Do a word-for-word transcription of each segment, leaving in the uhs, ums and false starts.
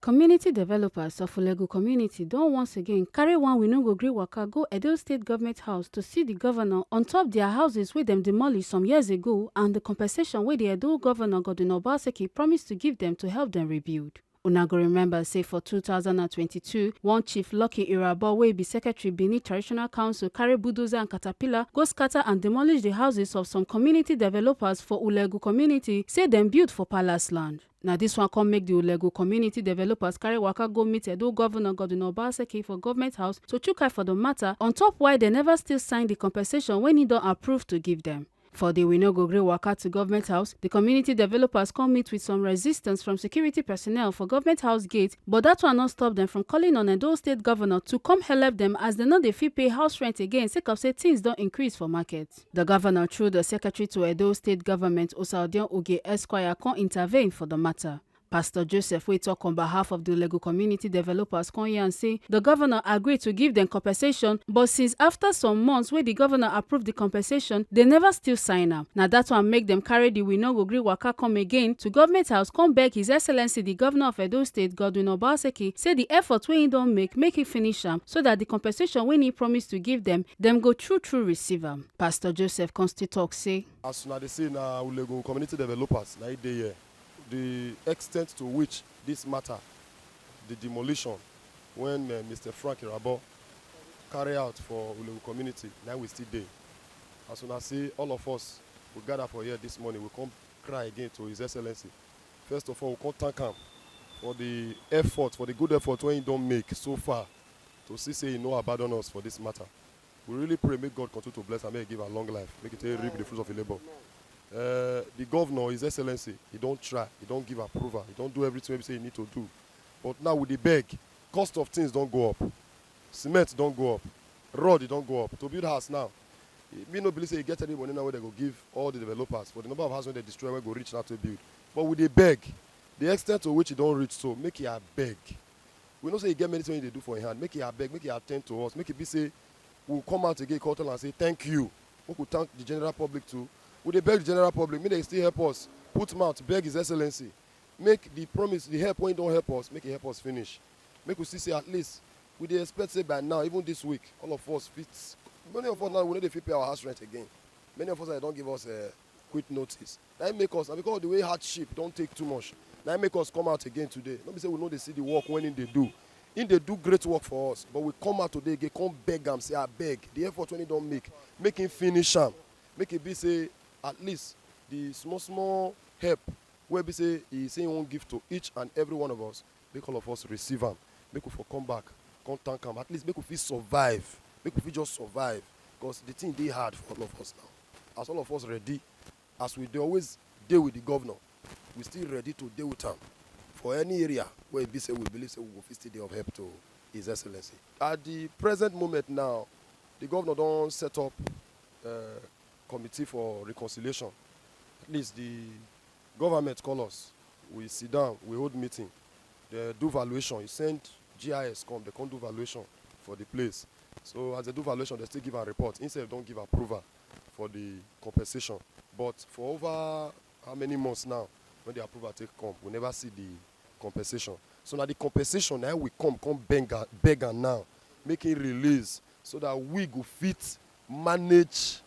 Community developers of Ulegu community don once again carry one "We no go gree waka" go Edo State Government House to see the governor on top their houses wey dem demolish some years ago and the compensation wey the Edo governor Godwin Obaseki promise to give dem to help dem rebuild. Una go remember say for two thousand and twenty-two, one Chief Lucky Irabor, wey be secretary Benin Traditional Council, carry bulldozer and caterpillar go scatter and demolish the houses of some community developers for Ulegu community, say dem build for palace land. Na this one come make the Ulegu community developers carry waka go meet Edo Governor Godwin Obaseki for Government House to chook eye for the matter on top why they never still sign the compensation wey he don approve to give them. For the "We no go gree waka" to Government House, the community developers come meet with some resistance from security personnel for Government House gate, but that one no stop them from calling on Edo State Governor to come help them as they no dey fit pay house rent again sake of say things don increase for market. The governor, through the secretary to Edo State Government, Osaodion Oge Esquire, come intervene for the matter. Pastor Joseph, wey talk on behalf of the Ulegu community developers, come yarn say the governor agree to give them compensation, but since after some months wey the governor approve the compensation, they never still sign am. Na that one make them carry the "We no go gree waka" come again to Government House, come beg His Excellency the Governor of Edo State, Godwin Obaseki, say the effort wey he don make, make he finish am so that the compensation wey he promise to give them, dem go true true receive am. Pastor Joseph come still talk say, as una dey see, na Ulegu community developers na e dey here. The extent to which this matter, the demolition when uh, Mister Frank Irabor carry out for Ulegu community, na we still dey. As una see, all of us, we gather for here this morning, we come cry again to His Excellency. First of all, we come thank am for the effort, for the good effort wey he don make so far to see say he no abandon us for this matter. We really pray make God continue to bless am, make he give am long life, make he take reap the fruits of his labor. Uh, the governor, His Excellency, he don try, he don give approval, he don do everything wey be say he need to do. But now we dey beg, cost of things don go up, cement don go up, rod e don go up to build house now. Me no believe say e get any money now wey dem go give all the developers for the number of house wey dem destroy wey go reach now to build. But we dey beg, the extent to which e don reach so, make e abeg. We know say e get many things wey e dey do for im hand, make e abeg, make e attend to us, make e be say we come out again, come tell am say thank you, make we thank the general public too. We dey beg the general public make dem still help us put mouth beg His Excellency, make the promise, the help wey he don help us, make he help us finish. Make we see say at least we dey expect say by now, even this week, all of us fit, many of us now, we no dey fit pay our house rent again. Many of us, dem don give us uh, quit notice. Na im make us, na because of the way hardship don take too much, na im make us come out again today. No be say we no dey see the work wey he dey do. He dey do great work for us, but we come out today again, come beg am say abeg, the effort wey he don make, make him finish am, make e be say at least the small small help wey be say he say he wan give to each and every one of us, make all of us receive am, make we for come back, come thank am, at least make we fit survive, make we fit just survive, because the thing dey hard for all of us now. As all of us ready, as we dey always dey with the governor, we still ready to dey with am for any area wey e be say we believe say we go fit still dey of help to His Excellency. At the present moment now, the governor don set up uh, committee for reconciliation. At least the government call us, we sit down, we hold meeting, they do valuation, you send G I S come, they come do valuation for the place. So as they do valuation, they still give a report. Instead, don't give approval for the compensation. But for over how many months now, when the approval take come, we never see the compensation. So now the compensation now we come come beg am, beg am now, make it release so that we go fit manage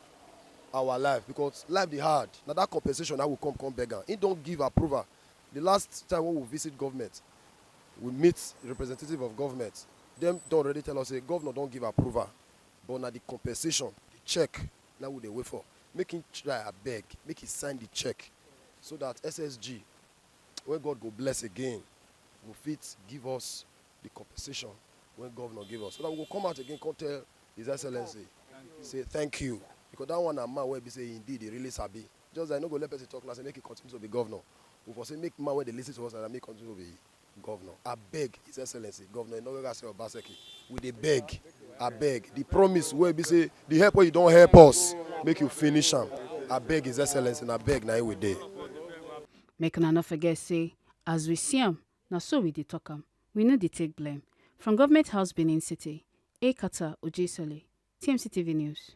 our life, because life dey hard. Now that compensation now we come come beg am. He don't give approval. The last time when we visit government, we meet representative of government. Them don't already tell us say governor don't give approval, but now the compensation, the check, now we dey wait for. Make him try abeg, make he sign the check so that S S G, when God go bless again, will fit give us the compensation when governor give us. So that we go come out again, come tell His Excellency, say thank you. Because that one na man wey be say indeed he really sabi. Just that I no go let person talk now, say make he continue to be governor. We for say make man wey dey listen to us and make continue to be governor. Abeg, His Excellency, Governor Enoch Aseh Obaseki, we dey beg, abeg, the promise wey be say the help wey you don help us, make you finish am. Abeg, His Excellency, na beg na him we dey. Make una no forget say, as we see am, na so we dey talk am. We no dey take blame. From Government House, Benin City, Ekata Ojisole, T M C T V News.